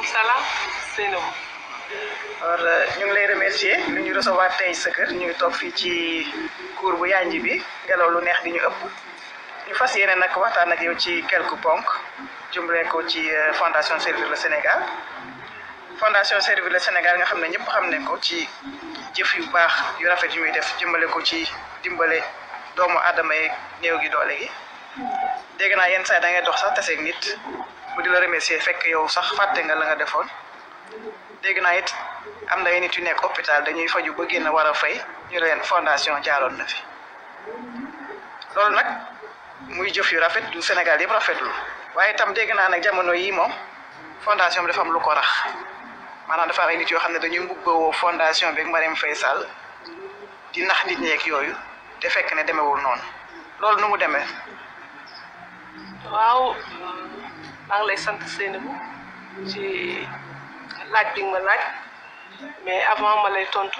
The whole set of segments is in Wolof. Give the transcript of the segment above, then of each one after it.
salaam Seynabou. alors ñu ngi lay remercier lu ñu recevoir tey sa kër ñu ngi toog fii ci cour bu Yanji bi ngelaw lu neex di ñu ëpp ñu fas yéene nag waxtaan ak yow ci quelques ponks jëmbalee ko ci fondation Servir le Sénégal. fondation Servir le Sénégal nga xam ne ñëpp xam nañ ko ci jëf yu baax yu rafet yu muy def jëmbale ko ci dimbale doomu aadama yi néew gi doole gi dégg naa yenn saa da ngay dox sax taseeg nit bu di la remercier fekk yow sax fàtte nga la nga defoon dégg naa it am na ay nit yu nekk hôpital dañuy faju ba génn war a fay ñu leen fondation jaaroon na fi loolu nag muy jëf yu rafet du Sénégal yëpp rafetlu waaye itam dégg naa nag jamono yii moom fondation bi dafa am lu ko rax maanaam dafa am ay nit yoo xam ne dañuy mbubboo fondation bi ak Marième Faye Sall di nax nit ñeeg yooyu te fekk ne demewul noonu loolu nu mu demee. waaw maa ngi lay sant Seynabou ci laaj bi nga ma laaj mais avant ma lay tontu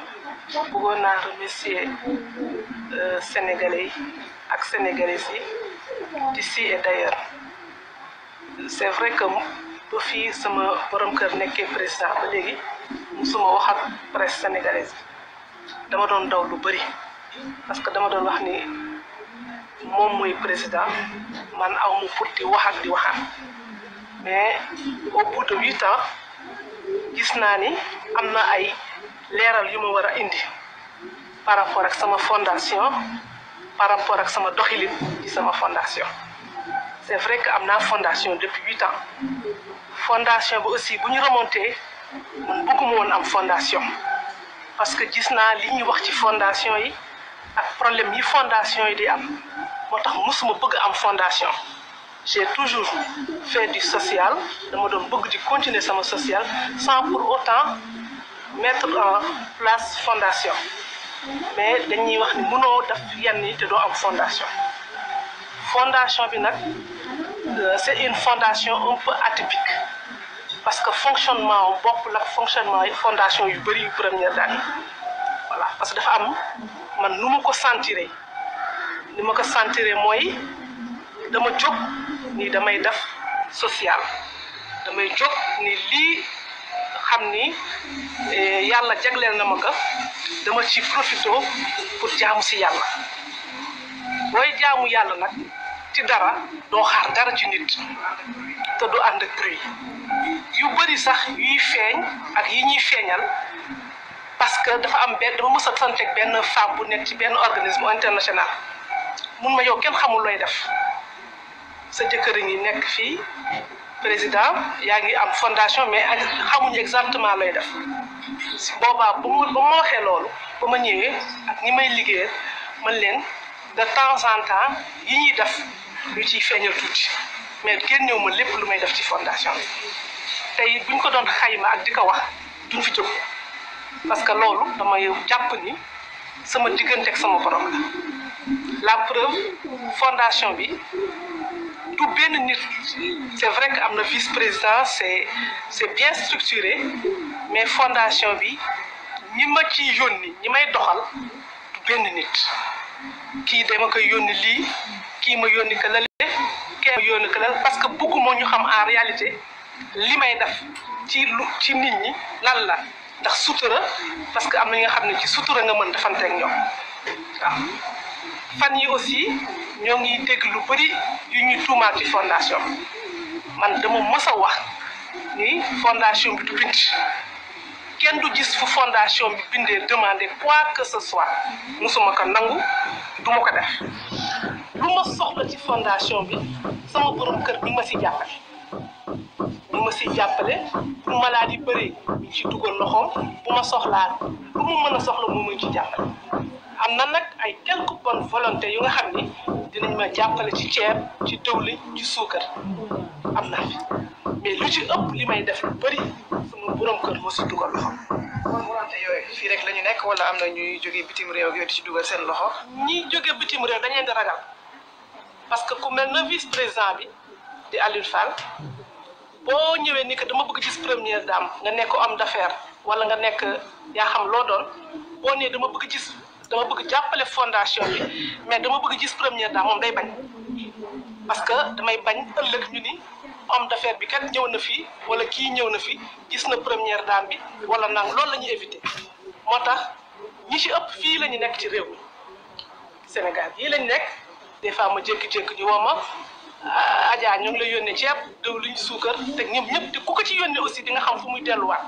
bëggoon naa remercier sénégalais yi ak sénégalaises yi d'ici et d'ailleurs c'est vrai que ba fii sama borom kër nekkee président ba léegi musuma wax ak presse sénégalaise dama doon daw lu bëri parce que dama doon wax ni moom mooy président man aw mu pour di wax ak di waxaat mais au bout de 8 ans gis naa ni am na ay leeral yu ma war a indi par rapport ak sama fondation par rapport ak sama doxalin ci sama fondation c'est vrai que am naa fondation depuis 8 ans fondation bi aussi bu ñu remonté man bëgguma woon am fondation parce que gis naa li ñuy wax ci fondation yi ak problème yi fondation yi di am moo tax musuma bëgg am fondation j'ai toujours fait du social dama doon bëgg di continuer sama social sans pour autant mettre en place fondation mais dañuy wax ni mënoo def yenn yi te doo am fondation bi nag c'est une fondation un peu atypique parce que fonctionnement bopp la fonctionnement yi fondation yu bëri yu première date voilà parce que dafa am man nu ma ko sentiré ni ma ko sentiré mooy dama jóg ni damay def social damay jóg ni lii xam ni yàlla jagleel na ma ko dama ci profité pour jaamu si yàlla booy jaamu yàlla nag ci dara doo xaar dara ci nit te du ànd ak bruit yu bëri sax yuy feeñ ak yi ñuy feeñal parce que dafa am benn dama mës a santeeg benn femme bu nekk ci benn organisme international mun ma yow kenn xamul looy def sa jëkkër ngi nekk fii président yaa ngi am fondation mais xamuñu exactement looy def si boobaa ba ma waxee loolu ba ma ñëwee ak ñi may liggéeyal man leen de temps en temps yi ñuy def lu ciy feeñal tuuti mais kenn ñëw ma lépp lu may def ci fondation bi tey buñ ko doon xayma ak di ko wax duñ fi jóg parce que loolu damay jàpp ni sama diggante ak sama borom la preuve fondation bi du benn nit c'est vrai que am na vice-président c'est bien structuré mais fondation bi ñi ma ciy yónni ñi may doxal du benn nit kii dama koy yónni lii kii ma yónni ka lale kii ma yónni ka lale parce que bëgguma ñu xam en réalité li may def ci nit ñi lan la ndax sutura parce que am na ñi nga xam ne ci sutura nga mën defanteeg ñoom waaw fan yi aussi ñoo ngi dégg lu bëri yu ñuy tuumaal ci fondation man dama mës a wax ni fondation bi du bind kenn du gis fu fondation bi bindee demander quoi que ce soit musuma ko nangu du ma ko def lu ma soxla ci fondation bi sama borom kër bi ma si jàppale bu ma si jàppale bu maladie bëri ñu ci dugal loxoom bu ma soxlaa lu mu mën a soxla mu mën ci jàppale am na nag ay quelques bonnes volontés yu nga xam ni dinañ ma jàppale ci ceeb ci diwlin ci suukar am na fi mais lu ci ëpp li may def lu bëri sama borom kër moo si dugal loxoom. bonne volonté yooyu fii rek la ñu nekk wala am na ñuy jógee bitim réew ak yooyu di ci dugal seen loxo. ñiy jógee bitim réew dañ leen di ragal parce que ku mel na vice président bi di Aliou Fall boo ñëwee ni que dama bëgg gis première dame nga nekk homme d'affaires wala nga nekk yaa xam loo doon boo nee dama bëgg jàppale fondation bi mais dama bëgg gis première dame moom day bañ parce que damay bañ ëllëg ñu ni homme d'affaires bi kat ñëw na fii wala kii ñëw na fi gis na première dame bi wala nang loolu la ñuy éviter moo tax ñi ci ëpp fii la ñu nekk ci réew mi Sénégal yii lañ nekk des fois ma jékki-jékki ñu woo ma Adja ñu ngi lay yónnee ceeb diwlin suukar te ñoom ñëpp te ku ko ci yónnee aussi di nga xam fu muy delluwaat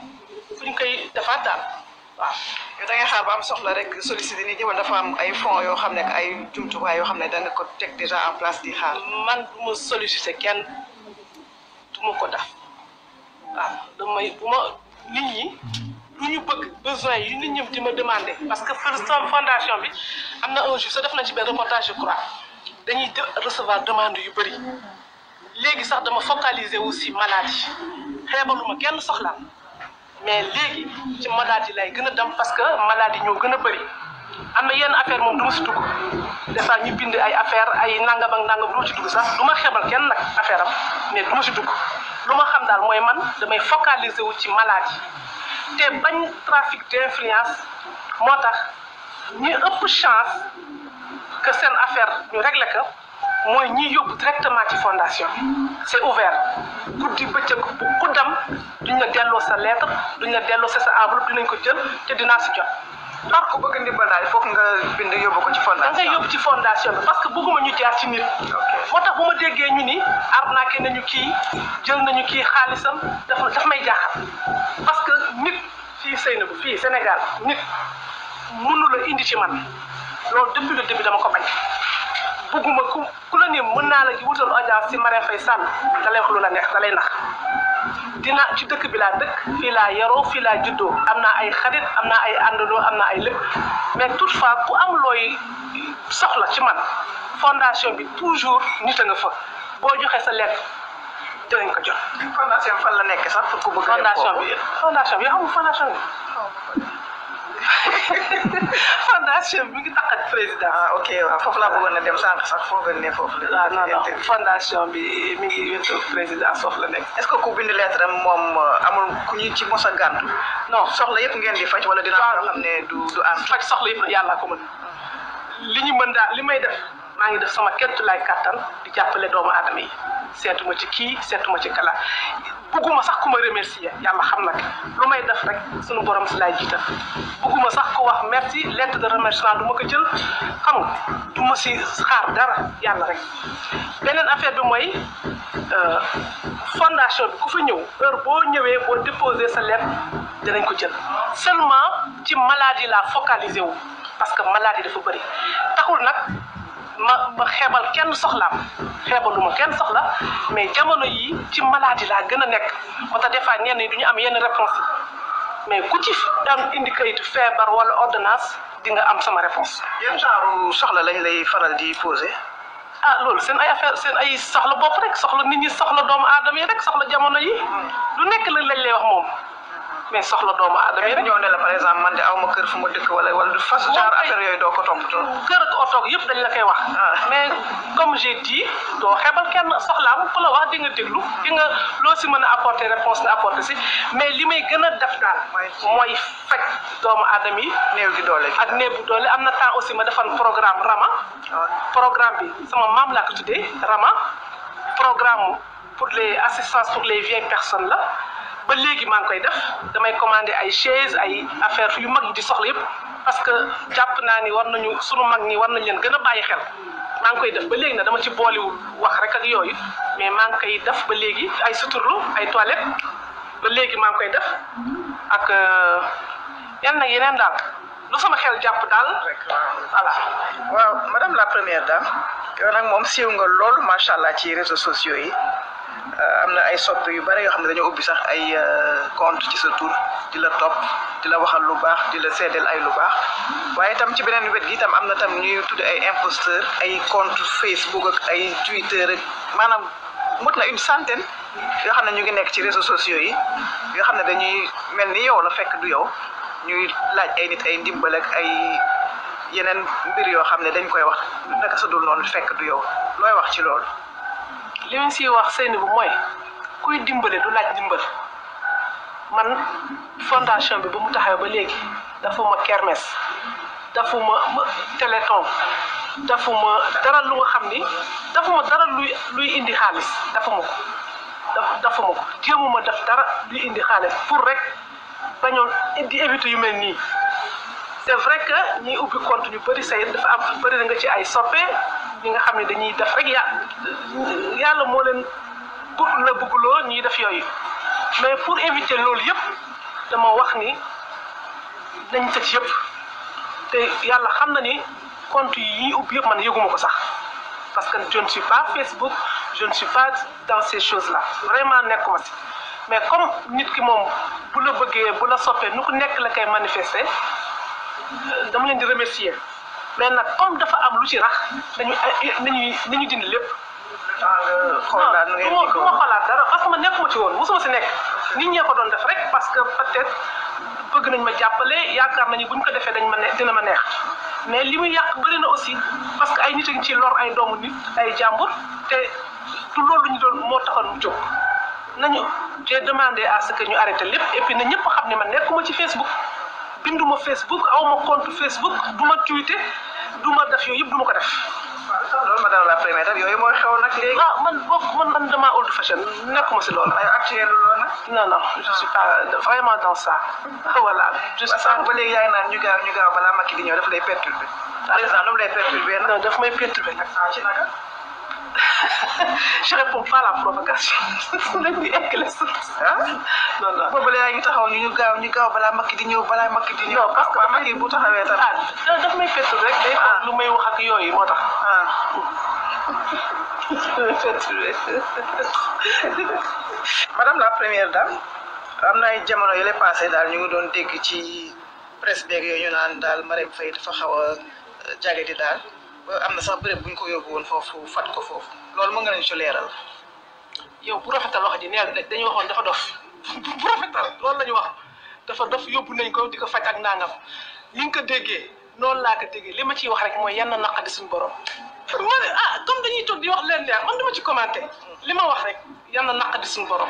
fu ñu koy defaat daal waaw. yow da ngay xaar ba am soxla rek sollicité ni jëmal dafa am ay fonds yoo xam ne ak ay jumtuwaay yoo xam ne da nga ko teg déjà en place di xaar. man du ma sollicité kenn du ma ko def waaw damay bu ma nit ñi lu ñu bëgg besoin yi nit ñi di ma demandé parce que fondation bi am na un jour sa def nañ ci benn reportage je crois dañuy recevoir demande yu bëri léegi sax dama focaliser aussi maladie xeebaluma kenn soxla mais léegi ci maladie lay gën a dem parce que maladie ñoo gën a bëri am na yenn affaire moom du ma si dugg des fois ñu bind ay affaire ay nangam ak nangam du ma ci dugg sax du ma xeebal kenn nag affaire am mais du ma si dugg lu ma xam daal mooy man damay focaliser wu ci maladie te bañ trafic d'influence moo tax ñi ëpp chance que seen affaire ñu réglé ko mooy ñi yóbbu directement ci fondation c'est ouvert guddi bëccëg ku dem duñ la delloo sa lettre duñ la delloo sa enveloppe dinañ ko jël te dinaa si jot. alors ku bëgg ndimbal daal foog nga bind yóbbu ko ci fondation da ngay yóbbu ci fondation bi parce que bëgguma ñu jaar ci nit. moo tax bu ma déggee ñu ni arnaqué nañu kii jël nañu kii xaalisam daf may jaaxal parce que nit fii Seynabou fii Sénégal nit mënu la indi ci man loolu depuis le début dama ko bañ. bëgguma ku la ni mën naa la wutal audience ci Marème Faye Sall da lay wax lu la neex da lay nax dina ci dëkk bi laa dëkk fii laa yaroo fii laa juddoo am naa ay xarit am naa ay àndandoo am naa ay lépp mais toutefois ku am looy soxla ci man fondation bi toujours nit a nga fa boo joxee sa lettre dinañ ko jot. fondation fan la nekk sax pour ku bëgg a dem fondation bi yoo xamul fondation bi. fondation bi mi ngi tax ak président. ok waaw foofu laa bëggoon na dem sànq sax foofu la ne foofu la. waaw non fondation bi mi ngi wetu président foofu la nekk. est-ce que ku bind lettre am moom amul ku ñu ci mos a gàntu. non soxla yëpp ngeen di faj wala dina am loo xam ne du ànd. faj soxla yëpp yàlla ko mën. li ñu mën daal li may def maa ngi def sama kéemtu lay kàttan di jàppale doomu aadama yi seetuma ci kii seetuma ci kala bëgguma sax ku ma remercier yàlla xam nag lu may def rek sunu borom si laay jiital bëgguma sax ku wax merci lettre de remerciement du ma ko jël xam nga du ma si xaar dara yàlla rek. beneen affaire bi mooy fondation bi ku fa ñëw heure boo ñëwee boo déposer sa lettre dinañ ko jël seulement ci maladie la focaliser wu parce que maladie dafa bëri taxul nag. ma xeebal kenn soxlaam xeebaluma kenn soxla mais jamono yi ci maladie laa gën a nekk moo tax des fois ñenn ñi du ñu am yenn réponse mais ku ci am indi kayitu feebar wala ordonnance di nga am sama réponse. yan genre soxla lañ lay faral di poser. loolu seen ay affaire seen ay soxla bopp rek soxla nit ñi soxla doomu aadama yi rek soxla jamono yi lu nekk lañ lay wax moom. mais soxla doomu aadama yi rek ñoo ne la par exemple man de aw ma kër fu ma dëkk wala du fas genre affaire yooyu doo ko toppatoo. kër ak oto yëpp dañ la koy wax. mais comme j'ai dit doo xeebal kenn soxlaam ku la wax di nga déglu di nga loo si mën a apporter réponse nga apporter si mais li may gën a def daal mooy faj doomu aadama yi. néew gi doole ak néew gi doole am na temps aussi ma defan programme Rama. programme bi sama maam laa ko tuddee Rama programme pour les assistances pour les vieilles personnes la. ba léegi maa ngi koy def damay commander ay chaise ay affaire yu mag yi di soxla yëpp parce que jàpp naa ni war nañu sunu mag ñi war nañ leen gën a bàyyi xel maa ngi koy def ba léegi nag dama ci booliwul wax rek ak yooyu mais maa ngi koy def ba léegi ay suturlu ay toilettes ba léegi maa ngi koy def ak yeneen daal lu sama xel jàpp daal rek voilà. waaw madame la première dame yow nag moom siiw nga lool macha allah ci réseaux sociaux yi. am na ay soppe yu bari yoo xam ne dañoo ubbi sax ay compte ci sa tur di la topp di la waxal lu baax di la seedeel ay lu baax waaye itam ci beneen wet gi itam am na tam ñuy tudd ay imposteur ay compte Facebook ak ay Twitter ak maanaam mot na une centaine yoo xam ne ñu ngi nekk ci réseaux sociaux yi yoo xam ne dañuy mel ni yow la fekk du yow ñuy laaj ay nit ay ndimbal ak ay yeneen mbir yoo xam ne dañ koy wax naka sa dul noonu fekk du yow looy wax ci loolu. li ma siy wax Seynabou mooy kuy dimbale du laaj dimbal man fondation bi ba mu taxawee ba léegi dafuma kermesse dafuma téléthon dafuma dara lu nga xam ni dafuma dara luy indi xaalis dafuma ko dafuma ko jéemuma def dara di indi xaalis pour rek bañoon di éviter yu mel nii c'est vrai que ñiy ubbi compte ñu bëri say dafa am bëri nga ci ay soppe ñi nga xam ne dañuy def rek yàlla moo leen la bëgguloo ñuy def yooyu mais pour éviter loolu yëpp dama wax ni nañ tëj yëpp te yàlla xam na ni compte yi ubbi yëpp man yëguma ko sax parce que je ne suis pas Facebook je ne suis pas dans ces choses là vraiment nekkuma si mais comme nit ki moom bu la bëggee bu la soppee nu ko nekk la koy manifester dama leen di remercier mais nag comme dafa am lu ci rax nañu dindi lépp. xoolaat ngeen di ko ma xoolaat dara parce que man nekkuma ci woon mosuma si nekk nit ñee ko doon def rek parce que peut-être bëgg nañ ma jàppale yaakaar nañu buñ ko defee dina ma neex mais li muy yàq bëri na aussi parce que ay nit a ngi ci lor ay doomu nit ay jàmbur te du loolu ñu doon moo taxoon mu jóg nañu j'ai demandé à ce que ñu arrêté lépp et puis na ñëpp xam ne man nekkuma ci Facebook binduma Facebook awma compte Facebook duma tweeter duma def yooyu yëpp duma ko def. loolu madame la première dame yooyu mooy xew nag léegi. man damaa old fashion nekkuma si loolu. ay actuel loolu nag. non je suis pas vraiment dans ça. voilà juste ça ba léegi yaa ngi naan ñu gaaw balaa Macky di ñëw daf lay perturbé. par exemple nu mu lay perturbé nag. non daf may perturbé nag. ci naka. je réponds pas à la provocation. non. boobu la yaa ngi taxaw ñu gaaw balaa Macky di ñëw non parce que Macky bu taxawee tamit. daf may perturbé rek day xool lu may wax ak yooyu moo tax. madame la première dame am na ay jamono yële passé daal ñu ngi doon dégg ci presse beeg yooyu ñu naan daal Marème Faye dafa xaw a jagadi daal am na sax béréb bu ñu ko yóbbu woon foofu fat ko foofu loolu mën nga leen ci leeral. yow bu rafetal wax ji neel dañuy waxoon dafa dof bu rafetal loolu la ñu wax dafa dof yóbbu nañ ko di ko faj ak nangam li nga ko déggee noonu laa ko déggee li ma ciy wax rek mooy yan na naqadi suñu borom. ma ne comme dañuy toog di wax leen leer man dama ci commenté li ma wax rek yan na naqadi suñu borom.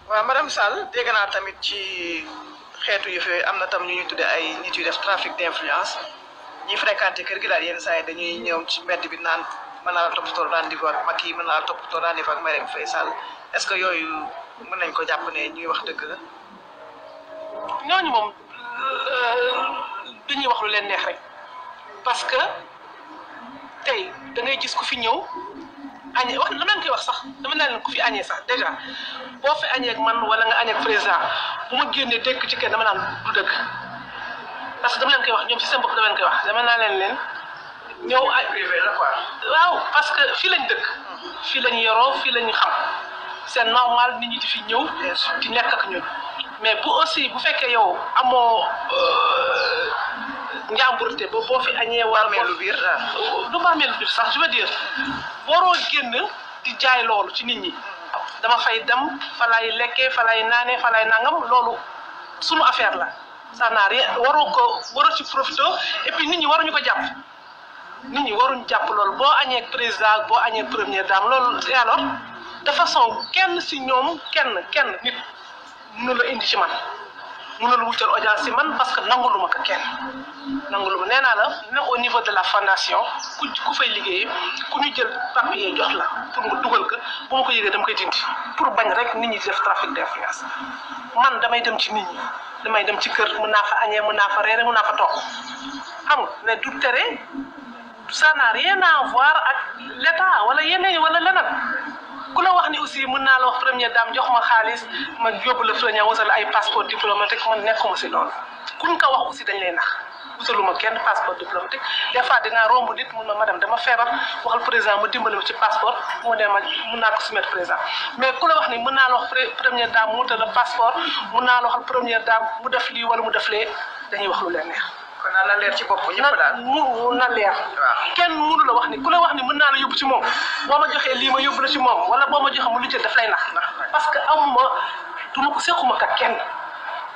waaw madame Sall dégg naa tamit ci xeetu yëf yooyu am na tam ñu ñuy tuddee ay nit yu def trafic d'influence ñi fréquenté kër gi daal yenn saa yi dañuy ñëw ci mbedd bi naan mën naa la toppatoo rendez-vous ak Macky mën naa la toppatoo rendez-vous ak Marème Faye Sall est-ce que yooyu mën nañ ko jàpp ne ñuy wax dëgg la. ñooñu moom dañuy wax lu leen neex rek parce que tey da ngay gis ku fi ñëw añee wax la leen koy wax sax dama naa leen ku fi añee sax déjà boo fi añee ak man wala nga añee ak président bu ma génnee dégg ci kenn dama naan du dëgg parce que dama leen koy wax ñoom ci seen bopp dama leen koy wax dama naa leen ñëw ay privé la quoi. waaw parce que fii lañ dëkk fii lañ yoroo fii lañ xam c'est normal nit ñi di fi ñëw di nekk ak ñun mais bu aussi bu fekkee yow amoo njàmburte ba boo fi añee war lu biir du bàmmeelu biir sax je veux dire waroo génn di jaay loolu ci nit ñi dama fay dem fa lay lekkee fa lay naanee fa lay nangam loolu sunu affaire la ça n'a rien waroo ci profité et puis nit ñi waruñu ko jàpp nit ñi waruñu jàpp loolu boo añee ak président boo añee ak première dame loolu et alors de façon kenn si ñoom kenn nit mënu la indi ci man mënu la wutal audience ci man parce que nangulu ma ko kenn nangulu ma nee naa la même au niveau de la fondation ku fay liggéey ku ñu jël papier jox la pour nga dugal ko bu ma ko yëgee dama koy dindi pour bañ rek nit ñi di def trafic d'influence man damay dem ci nit ñi damay dem ci kër mën naa fa añee mën naa fa reere mën naa fa toog xam nga mais du tere ça n'a rien à voir ak l'état wala yeneen wala leneen ku la wax ni aussi mën naa la wax première dame jox ma xaalis ma yóbbu la fële ña wasal ay passeport diplomatique man nekkuma si loolu kuñ ko wax aussi dañ lay nax wutaluma kenn passeport diplomatique des fois dinaa romb nit mun ma madame dama feebar waxal président ma dimbali ma ci passeport mu ne ma mun naa ko soumettre président mais ku la wax ni mën naa la wax première dame mu wutal la passeport mun naa la waxal première dame mu def lii wala mu def lee dañuy wax lu leen neex. kon na leer ci bopp ñëpp daal na leer. kenn mënu la wax ni ku la wax ni mën naa la yóbbu ci moom boo ma joxee lii ma yóbbu la ci moom wala boo ma joxee mu lu jël daf lay nax parce que amuma du ma ko sequma ka kenn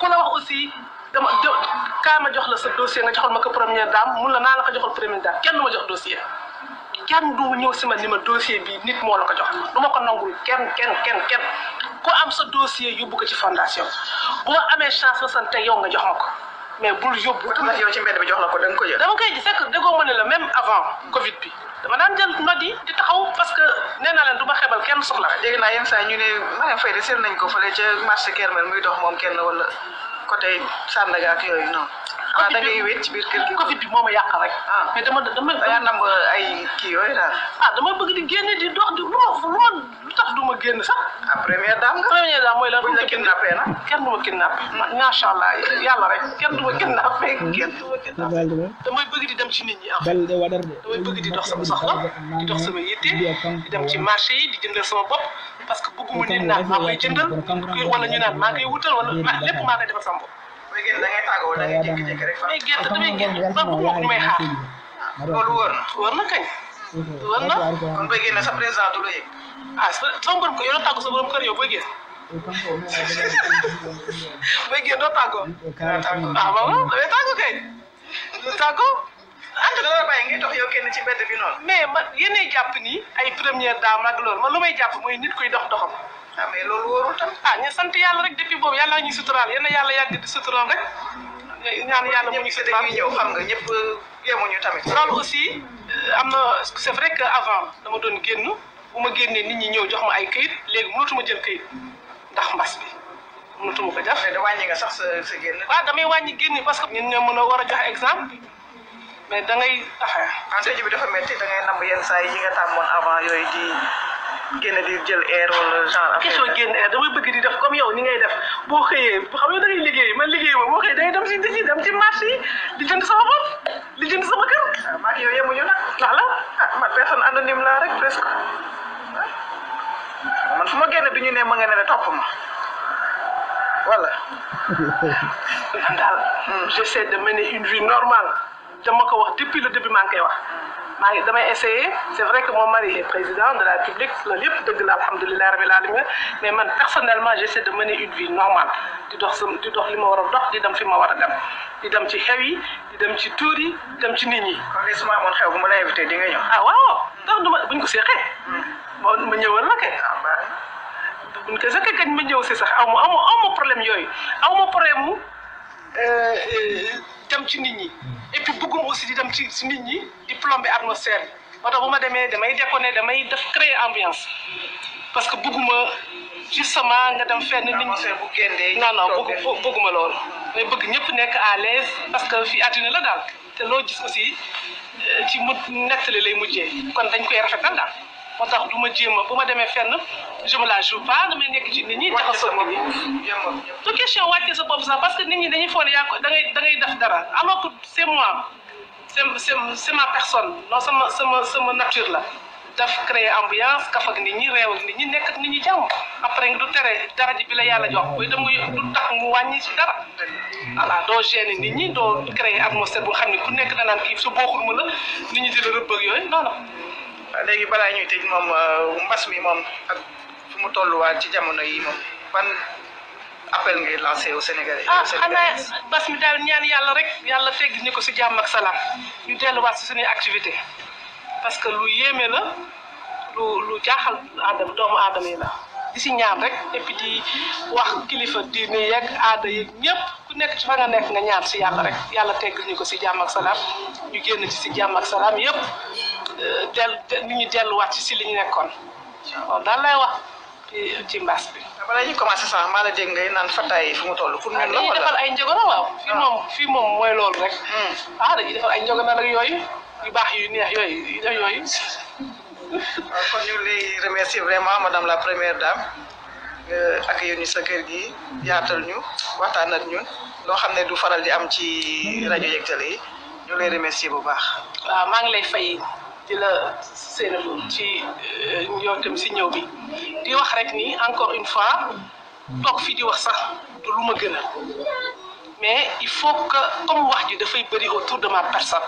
ku la wax aussi dama kaa ma jox la sa dossier nga joxal ma ko première dame mun la naa la ko joxal première dame kenn du ma jox dossier kenn du ñëw si ma ni ma dossier bi nit moo la ko jox du ma ko nangul kenn ku am sa dossier yóbbu ko ci fondation boo amee chance ba sant yow nga jox ma ko. mais bul yóbbu yow ci mbedd bi jox la ko da nga ko jël. dama koy gis c'est que déggoo ma ne la même avant Covid bi dama daan jël note yi di taxaw parce que nee naa leen du ma xebal kenn soxla. dégg naa yenn saa ñu ne Marième Faye de seet nañ ko fële ca marché Kermel muy dox moom kenn wala côté Sandaga ak yooyu noonu. ah da ngay wéet ci biir kër gi. Covid bi moo ma yàq rek. mais dama da ngaa namb ay kii yooyu daal. dama bëgg di génne di dox di lu tax du ma génn sax. première dame nga. première dame mooy lan. buñ la kidnappé na. kenn du ma kidnappé. macha allah yàlla rek kenn du ma kidnappé. damay bëgg di dem ci nit ñi en fait. damay bëgg di dox sama soxla di dox sama yitte di dem ci marché yi di jëndal sama bopp parce que bëgguma nit naan maa koy jëndal wala ñu naan maa koy wutal wala lépp maa koy defal sama bopp. mooy génn da ngay tàggoo da ngay jékki-jékki rek. damay génn ba bëgguma ñu may xaar. loolu wóor na kañ. wóor na. kon booy génn sa président du la yëg. sama borom kër yow doo tàggu sa borom kër yow booy génn. booy génn doo tàggoo. waaw damay tàggu kay. du tàggu. da la bàyyi ngay dox yow kenn ci mbedd bi noonu. mais man yéenay jàpp ni ay première dame ak loolu man lu may jàpp mooy nit kuy dox doxam. mais loolu wóorul tam. ñu sant yàlla rek depuis boobu yàlla ñuy suturaal yéen a yàlla yàgg di suturaal rek. ñaan yàlla mu ñu suturaal ñëw xam nga ñëpp yemuñu tamit. loolu aussi am na c'est vrai que avant dama doon génn bu ma génnee nit ñi ñëw jox ma ay këyit léegi mënatuma jël këyit ndax mbas bi mënatuma ko def. mais da wàññi nga sax sa génn. waaw damay wàññi génn parce que ñun ñoo mën a war a joxe exemple mais da ngay bi dafa métti da ngay namb yenn saa yi nga tàmmoon avant yooyu di. génn di jël air wala genre affaire question génn air damay bëgg di def comme yow ni ngay def boo xëyee xam nga da ngay liggéey man liggéey ma boo xëyee da ngay dem ci marché yi di jënd sama bopp di jënd sama kër. maa ngi yow yemuñu nag. ndax la man personne anonyme laa rek presque man fu ma génn du ñu ne ma nga ne la topp ma voilà. man daal j'essaie de mener une vie normale dama ko wax depuis le début maa ngi koy wax. damay essayer c'est vrai que mon mari est président de la République loolu yëpp dëgg la alhamdulilah rabil alamin mais man personnellement j'essaie de mener une vie normale di dox li ma war a dox di dem fi ma war a dem di dem ci xew yi di dem ci tuur yi di dem ci nit ñi. kon li su ma amoon xew bu ma la invité di nga ñëw. waaw ndax duma buñ ko seexee. ma ñëwal la kay. buñ ko seexee kañ ma ñëw si sax aw ma problème yooyu aw ma problème mu dem ci nit ñi. et puis bëgguma aussi di dem ci nit ñi di plomber atmosphère bi moo tax bu ma demee damay déconner damay def créer ambiance parce que bëgguma justement nga dem fenn nit ñi bu génnee non bëgguma loolu may bëgg ñëpp nekk à l'aise parce que fii àddina la daal te loo gis aussi ci nettali lay mujjee kon dañ koy rafetal daal moo tax du ma jéem a bu ma demee fenn je me la joue pas damay nekk ci nit ñi jaxasoo nit ñi du question wàcce sa bopp sax parce que nit ñi dañuy foog ne yaa ko da ngay def dara alors que c'est moi c'est ma personne non sama nature la daf créer ambiance kaf ak nit ñi réew ak nit ñi nekk ak nit ñi jàmm après nga du tere dara ji bi la yàlla jox buy dem du tax mu wàññi ci dara voilà doo gêner nit ñi doo créer atmosphère bu xam ne ku nekk danaan kii su bokkul ma la nit ñi di la rëbb ak yooyu non non. léegi balaa ñuy tëj moom mbas mi moom ak fu mu tolluwaat ci jamono yi moom ban appel ngay lancé au Sénégalais. xanaa mbas mi daal ñaan yàlla rek yàlla tegg ñu ko si jàmm ak salaam ñu delluwaat si suñuy activité parce que lu yéeme la lu jaaxal doomu aadama yi la di si ñaan rek et puis di wax kilifa diine yeeg aada yeeg ñëpp ku nekk ci fa nga nekk nga ñaan si yàlla rek yàlla tegg ñu ko si jàmm ak salaam ñu génn ci si jàmm ak salaam yëpp. nit ñi delluwaat ci li ñu nekkoon waaw daal lay wax ci mbas bi. balaa ñuy commencé sax maa la dégg ngay naan fataay fu mu toll pour ñun la dañuy defal ay njëgona waaw. fii moom mooy loolu rek. dañuy defal ay njëgona ak yooyu yu baax yu neex yooyu. kon ñu lay remercier vraiment madame la première dame accueillir ñu sa kër gi yaatal ñu waxtaan ak ñun loo xam ne du faral di am ci rajo yeeg télé yi ñu lay remercier bu baax. waaw maa ngi lay fay. di la Seynabou ci yow tam si ñëw bi di wax rek ni encore une fois toog fii di wax sax du lu ma gën a mais il faut que comme wax ji dafay bëri autour de ma personne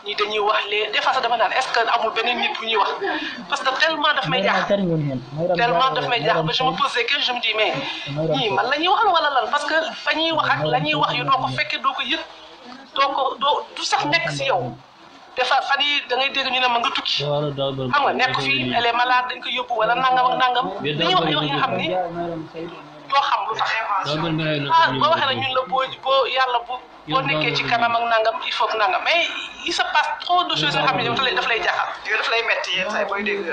ñi dañuy wax des fois sax dama naan est-ce que amul beneen nit bu ñuy wax parce que tellement daf may jaaxal ba je me pose des questions je me dis mais ñii man la ñuy waxal wala lan parce que fa ñuy wax ak la ñuy wax yu doo ko fekkee doo ko yëg du sax nekk si yow. des fois fan yii da ngay dégg ñu ne ma nga tukki xam nga nekk fii elle est malade dañ ko yóbbu wala nangam ak nangam dañuy wax yoo xam ni doo xam lu tax boo waxee ne ñun la boo yàlla boo nekkee ci kanam ak nangam il faut que nangam mais il se passe trop de choses yoo xam ne daf lay jaaxal. daf lay metti yéen say booy dégg.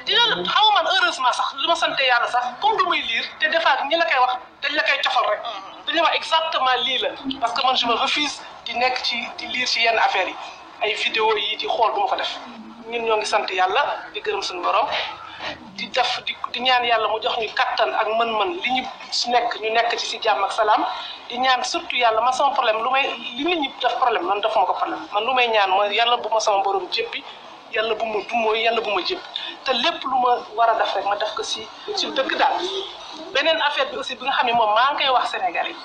dina la xaw man heureusement sax li ma sant yàlla sax comme du muy lire te des fois ñi la koy wax dañ la koy cofal rek dañuy wax exactement lii la parce que man je me refuse di nekk di lire ci yenn affaires yi ay vidéo yi di xool du ma ko def ñun ñoo ngi sant yàlla di gërëm suñu borom di def di ñaan yàlla mu jox ñu kattan ak mën-mën li ñu nekk ci jàmm ak salaam di ñaan surtout yàlla ma sama problème li nit ñi def problème man defuma ko problème man lu may ñaan mooy yàlla bu ma sama borom jéppi yàlla bu ma dumooy yàlla bu ma jëpp te lépp lu ma war a def rek ma def ko ci dëgg daal beneen affaire bi aussi bi nga xam ne moom maa ngi koy wax Sénégal yi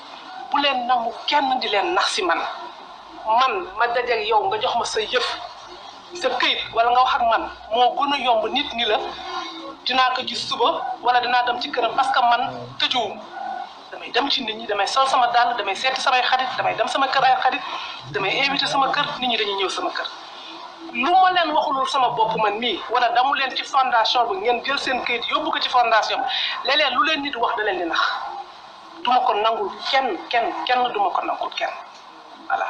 bu leen nangu kenn di leen nax ci man ma dajeeg yow nga jox ma sa yëf sa këyit wala nga wax ak man moo gën a yomb nit ñi la dinaa ko gis suba wala dinaa dem ci këram parce que man tëjuwum damay dem ci nit ñi damay sol sama dàll damay seeti samay xarit damay dem sama kër ay xarit damay invité sama kër nit ñi dañuy ñëw sama kër lu ma leen waxulul sama bopp man nii wala damu leen ci fondation bi ngeen jël seen këyit yóbbu ko ci fondation bi léeg-léeg lu leen nit wax da leen di nax duma ko nangul kenn duma ko nangul kenn voilà